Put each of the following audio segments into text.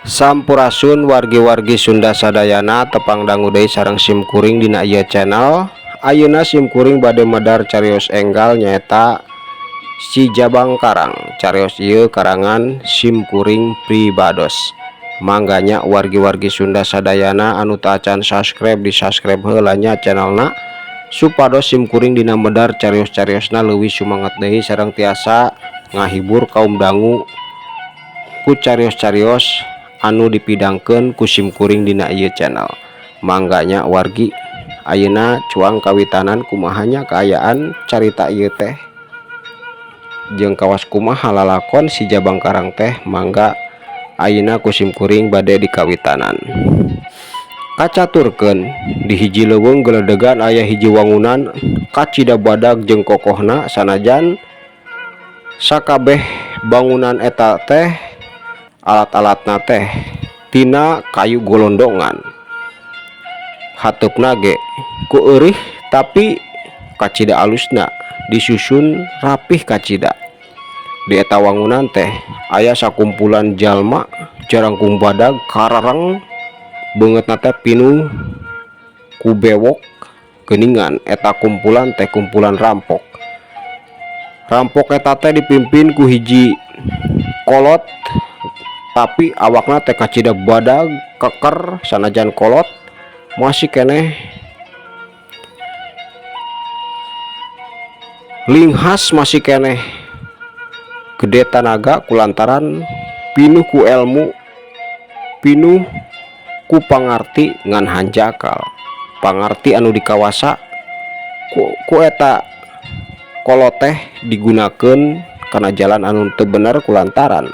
Sampurasun wargi-wargi Sunda sadayana, tepang dangu deui sareng sim kuring dina ieu channel. Ayeuna sim kuring bade medar carios enggal, nyaeta Si Jabang Karang. Carios ieu karangan sim kuring pribados. Mangga nya, wargi-wargi Sunda sadayana anu tacan subscribe, di subscribe heula nya channelna, supados sim kuring dina medar carios-cariosna leuwih sumangat deui sareng tiasa ngahibur kaum dangu ku carios-carios anu dipidangkeun ku sim kuring dina ieu channel. Mangga nya, wargi. Ayeuna cuang kawitanan kumaha nya kaayaan carita ieu teh jeung kawas kumaha lalakon Si Jabang Karang teh. Mangga, ayeuna ku sim kuring bade dikawitanan. Kacaturkeun di hiji leuweung geledegan aya hiji wangunan kacida badag jeung kokohna. Sanajan sakabeh bangunan eta teh alat-alatna teh tina kayu golondongan, hateupna ge ku eurih, tapi kacida alusna disusun rapih kacida. Di eta wangunan teh aya sakumpulan jalma jarangkung badag karareng, beungeutna teh pinuh ku bewok. Geuningan eta kumpulan teh kumpulan rampok. Rampok eta teh dipimpin ku hiji kolot, tapi awakna teh kacida badag keker. Sanajan kolot masih keneh linghas, masih keneh gede tanaga, kulantaran pinuh ku elmu, pinuh ku pangarti. Ngan hanjakal pangarti anu dikawasa ku eta kolot teh digunakeun kana jalan anu teu bener, kulantaran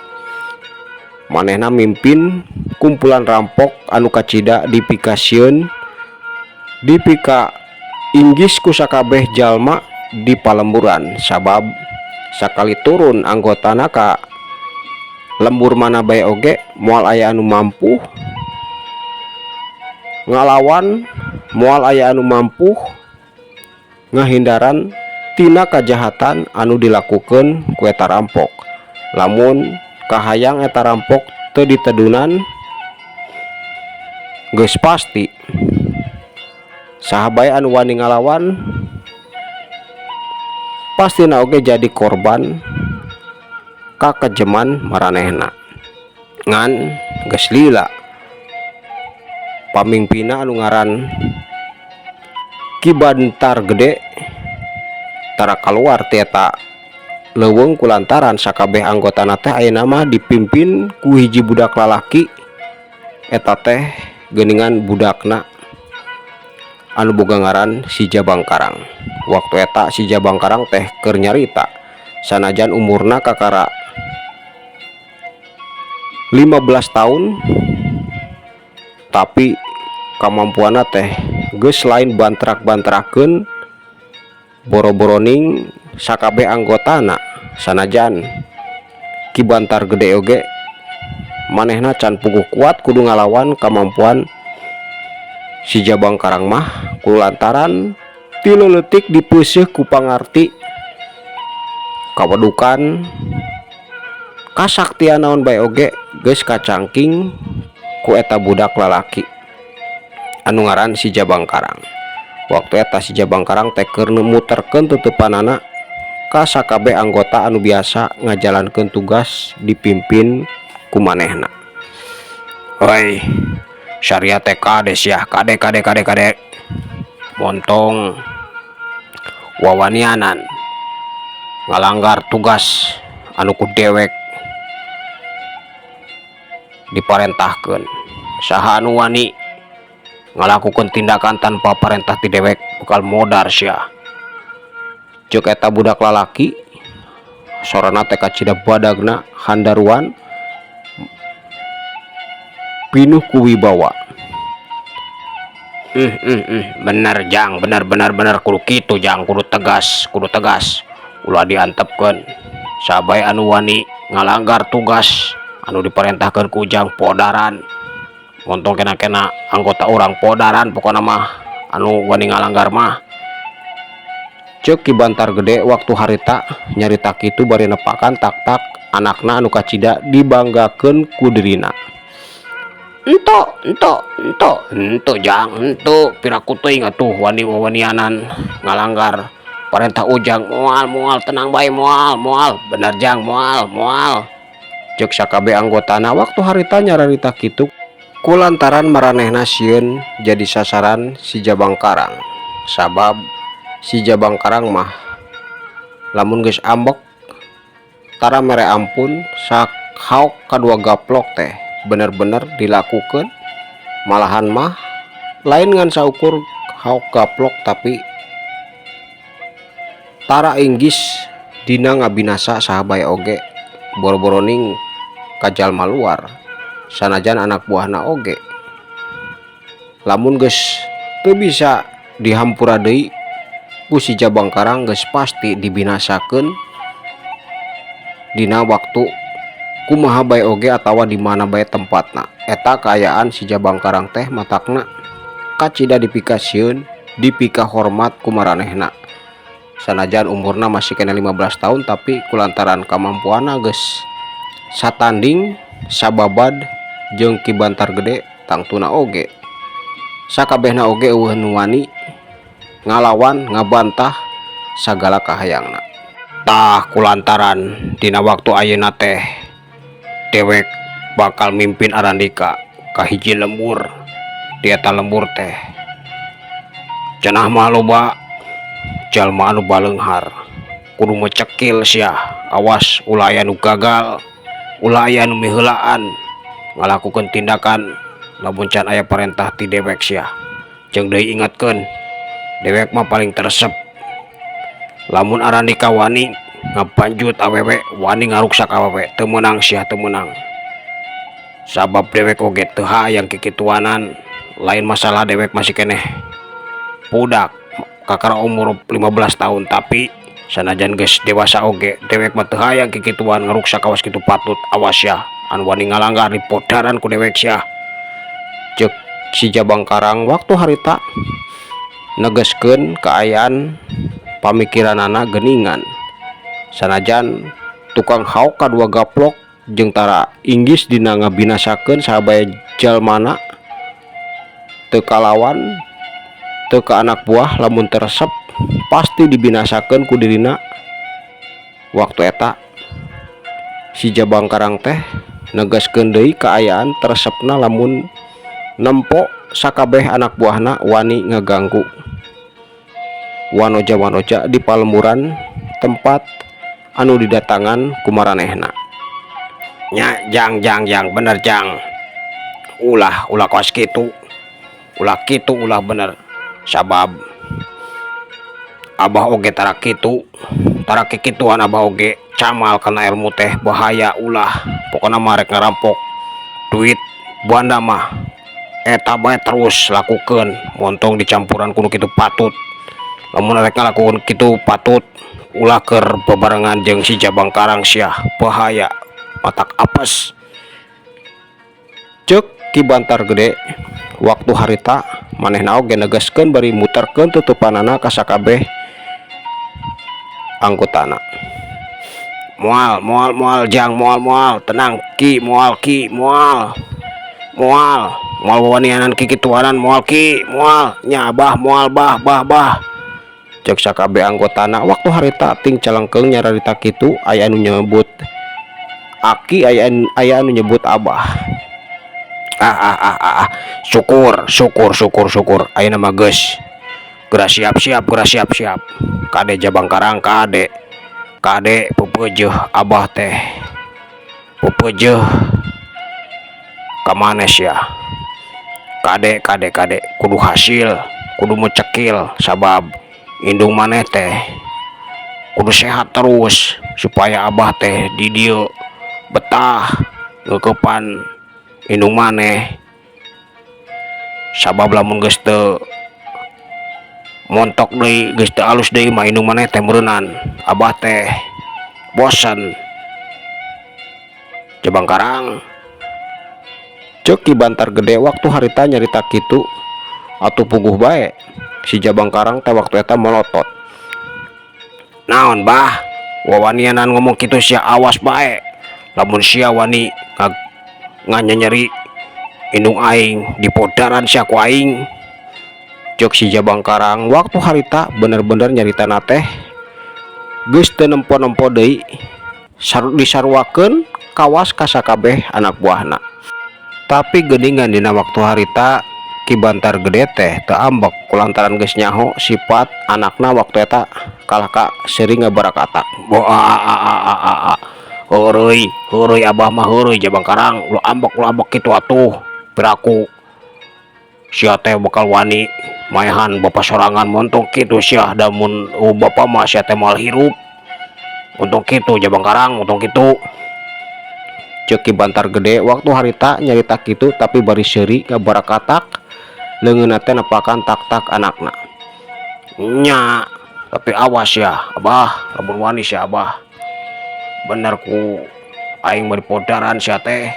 manehna mimpin kumpulan rampok anu kacida dipikasieun, dipika inggis ku sakabeh jalma di palemburan, sabab sakali turun anggotana ka lembur mana bae oge moal aya anu mampu ngalawan, moal aya anu mampu ngahindaran tina kajahatan anu dilakukeun ku eta rampok. Lamun kahayang eta rampok teu ditedunan, geus pasti saha bae anu wani ngalawan pastina oge jadi korban kakejeman maranehna. Ngan geus lila pamimpinna anu ngaran Ki Bantar Gede tara kaluar ti eta leuweung, kulantaran sakabeh anggotana teh ayeuna mah dipimpin ku hiji budak lalaki. Eta teh geuningan budakna anu boga ngaran Si Jabang Karang. Waktu eta Si Jabang Karang teh keur nyarita, sanajan umurna kakara 15 tahun, tapi kamampuanna teh geus lain bantrak-bantrakeun, boro-boroning sakabeh anggotana. Sanajan Ki Bantar Gede oge manehna can puguh kuat kudu ngalawan kamampuan Si Jabang Karang mah, kulantaran ti leutik dipeuseuh ku pangarti kawedukan, kasaktian naon bae oge geus kacangking ku eta budak lalaki anu ngaran Si Jabang Karang. Waktu eta Si Jabang Karang teh keur muterkeun tutupanana ka sakabeh anggota anu biasa ngajalankeun tugas dipimpin ku manehna. "Oi, syariat teh kade sia, kade kade kade kade, montong wawanianan ngalanggar tugas anu ku dewek diparentahkeun. Saha anu wani ngalakukeun tindakan tanpa parentah ti dewek, bakal modar sia," ceuk eta budak lalaki. Sorana teh kacida badagna, handaruan, pinuh ku wibawa. Bener, Jang, bener bener bener. Kudu kitu, Jang, kudu tegas, kudu tegas, ulah diantepkeun. Saha bae anu wani ngalanggar tugas anu diperintahkeun ku Ujang, podaran. Montong kena-kena anggota urang, podaran pokona mah anu wani ngalanggar mah," ceuk Ki Bantar Gede. Waktu harita nyarita kitu bari nepakan tak-tak anakna anu kacida dibanggakeun ku dirina. Ento ento ento ento Jang, henteu, piraku teuing atuh wani wawanianan ngalanggar parentah Ujang. Moal, moal, tenang bae, moal, moal, bener Jang, moal, moal, cek sakabeh anggotana waktu harita nyararita kitu kulantaran maranehna sieun jadi sasaran si Jabang Karang, sabab si Jabang Karang mah lamun geus ambek tara mere ampun. Sak haok kadua gaplok teh bener-bener dilakukan, malahan mah lain ngan saukur haok gaplok, tapi tara inggis dina ngabinasa saha bae oge, boro-boroning ka jalma luar, sanajan anak buahna oge. Lamun geus teu bisa dihampura deui ku si Jabang Karang, geus pasti dibinasakeun dina waktu kumaha bae oge atawa di mana bae tempatna. Eta kaayaan si Jabang Karang teh, matakna kacida dipikasieun, dipika hormat ku maranehna. Sanajan umurna masih kena 15 tahun, tapi kulantaran kamampuanna geus satanding sababad jeung Ki Bantar Gede, tangtuna oge sakabehna oge euweuh nu wani ngalawan, ngabantah sagala kahayangna. Tah, kulantaran dina waktu ayeuna teh dewek bakal mimpin Arandika ka hiji lembur. Di eta lembur teh cenah mah loba jalma anu baleunghar. Kudu mecekil sia, awas ulah aya nu gagal, ulah aya nu miheulaan ngalakukeun tindakan lamun can aya parentah ti dewek sia. Jeung deui ingatkeun, dewek mah paling teresep lamun Arandika wani ngabanjut awewe, wani ngaruksak awewe. Teu meunang sia, teu meunang, sabab dewek oge teu hayang kikituanan. Lain masalah dewek masih keneh budak, kakara umur 15 tahun, tapi sanajan geus dewasa oge dewek mah teu hayang kikituan, ngaruksak kawas kitu patut. Awas ya, anu wani ngalanggar dipodaran ku dewek sia, cek si Jabang Karang waktu harita negeskeun kaayaan pamikiranana geningan. Sanajan tukang haok kadua gaplok jeung tara inggis dina ngabinasakeun saha bae jalmana, teu kalawan teu ka anak buah, lamun teu resep pasti dibinasakeun ku dirina. Waktu eta si Jabang Karang teh negaskeun deui kaayaan teresepna lamun nempo sakabeh anak buahna wani ngaganggu wanoja-wanoja di palemburan tempat anu didatangan ku maranehna nya. Jang, jang, jang, bener Jang, ulah, ulah kos kitu, ulah kitu, ulah, bener, sabab Abah oge tara kitu, tara kikituan. Abah oge camal kana ilmu teh bahaya. Ulah, pokona mah rek ngarampok duit banda mah eta bae terus lakukeun, montong dicampuran ku nu kitu patut. Lamun rek ngalakukeun kitu patut, ulah keur bebarengan jeung si Jabang Karang sia, bahaya, matak apes, cek Ki Bantar Gede waktu harita. Manehna oge negaskeun bari muterkeun tutupanana ka sakabeh anggotana. Moal, moal, moal Jang, moal, moal, tenang Ki, moal Ki, moal, moal, moal wawanianan kikituanan, moal Ki, moal nya Abah, moal Bah, bah, bah, cek sakabeh anggotana waktu harita ting calengkeung nyararita kitu. Aya anu nyebut Aki, aya anu nyebut Abah. Ah, ah, ah, ah, ah. Syukur, syukur, syukur, syukur. Ayeuna mah geus geura siap-siap, geura siap-siap. Kade Jabang Karang, kade, kade, pepeujeuh Abah teh pepeujeuh ka maneh sia. Kade, kade, kade, kudu hasil, kudu mecekil, sabab indung maneh teh kudu sehat terus supaya Abah teh di dieu betah ngeukepan indung maneh, sabab lamun geus teu montok deui, geus teu alus deui mah indung maneh teh, meureunan Abah teh bosen, Jabang Karang, cek Ki Bantar Gede waktu harita nyarita kitu. Atuh puguh bae si Jabang Karang teh waktu eta melotot. Naon, Bah, wawanianan ngomong kitu sia? Awas bae lamun sia wani nganyenyeri. Indung aing dipodaran sia ku aing. Cek si Jabang Karang waktu harita bener-bener nyaritana teh geus teu nempo-nempo deui disaruakeun kawas ka sakabeh anak buahna. Tapi geuningan dina waktu harita Ki Bantar Gede teh teu ambek kulantaran geus nyaho sifat anakna waktu eta kalah ka seuri ngabarakatak. Boa, heureuy heureuy, abah mah heureuy. Jabang Karang, ulah ambek, ulah ambek kitu atuh. Piraku sia teh bakal wani maehan bapa sorangan? Montong kitu sia da mun bapa mah sia teh moal hirup. Untung kitu, Jabang Karang, untung kitu, ceuk Ki Bantar Gede waktu harita nyarita kitu, tapi bari seuri ngabarakatak, leungeunna teh nepakan tak-tak anakna nya. Tapi awas ya, abah, lamun wani sia abah, bener ku aing mah dipodaran sia teh,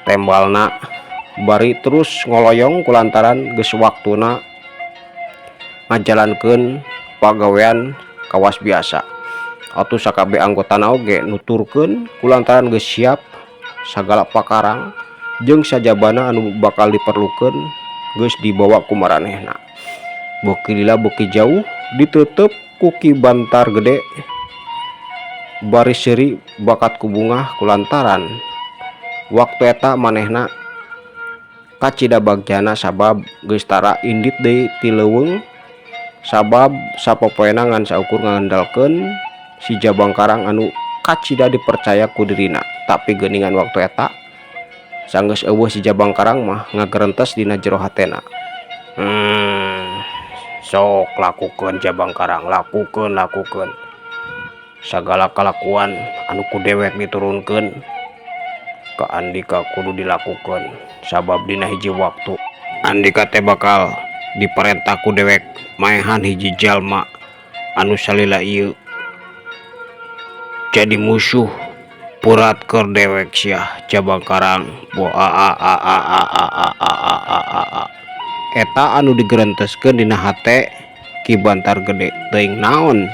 tembalna bari terus ngoloyong kulantaran geus waktuna ngajalankeun pagawean kawas biasa. Atuh sakabeh anggotana oge nuturkeun kulantaran geus siap sagala pakarang jeung sajabana anu bakal diperlukeun geus dibawa ku maranehna. Beuki lila beuki jauh diteuteup ku Ki Bantar Gede bari seuri bakat ku bungah kulantaran waktu eta manehna kacida bagjana sabab geus tara indit deui ti leuweung, sabab sapopoena ngan saukur ngandalkeun si Jabang Karang anu kacida dipercaya ku dirina. Tapi geuningan waktu eta sanggeus euweuh si Jabang Karang mah ngagerentes dina jero hatena. Sok lakukeun, Jabang Karang, lakukeun, lakukeun sagala kalakuan anu ku dewek diturunkeun ka andika kudu dilakukeun, sabab dina hiji waktu andika teh bakal diparentah ku dewek maehan hiji jalma anu salila ieu jadi musuh berat keur dewek sia, Jabang Karang. Bo a a a a a a a a a a a a. Eta anu digerenteskeun dina hate Ki Bantar Gede, teuing naon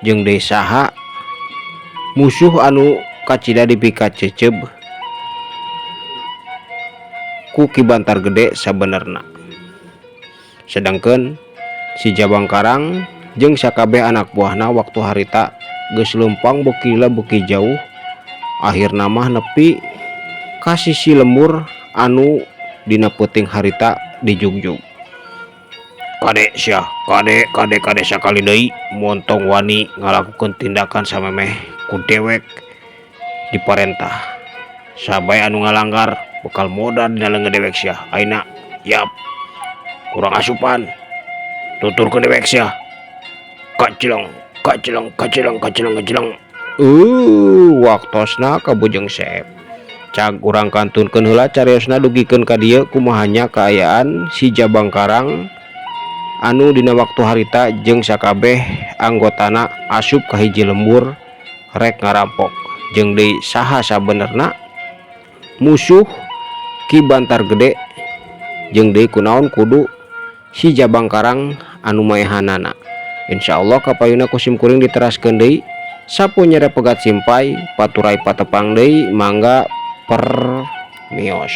jeung deui saha musuh anu kacida dipikaceeceub ku Ki Bantar Gede sabenerna. Sedangkeun si Jabang Karang jeung sakabeh anak buahna waktu harita geus leumpang beuki lila beuki jauh, akhirna mah nepi ka sisi lembur anu dina peuting harita dijugjug. Kade sia, kade, kade, kade, sakali deui montong wani ngalakukeun tindakan samemeh ku dewek diparentah. Saha bae anu ngalanggar bakal modar dina leungeun dewek sia ayeuna. Yap, kurang asupan, tuturkeun dewek sia. Kacileng kacileng kacileng kacileng kacileng. Waktosna kabujeng seep. Cag urang kantunkeun heula cariosna dugikeun ka dieu kumaha nya kaayaan si Jabang Karang anu dina waktu harita jeung sakabeh anggotana asup ka hiji lembur rek ngarampok, jeung deui saha sabenerna musuh Ki Bantar Gede, jeung deui kunaon kudu si Jabang Karang anu maehanana. Insyaallah kapayuna ku sim kuring diteraskeun deui. Sapu nyere pegat simpay paturay patepang deui, mangga permios.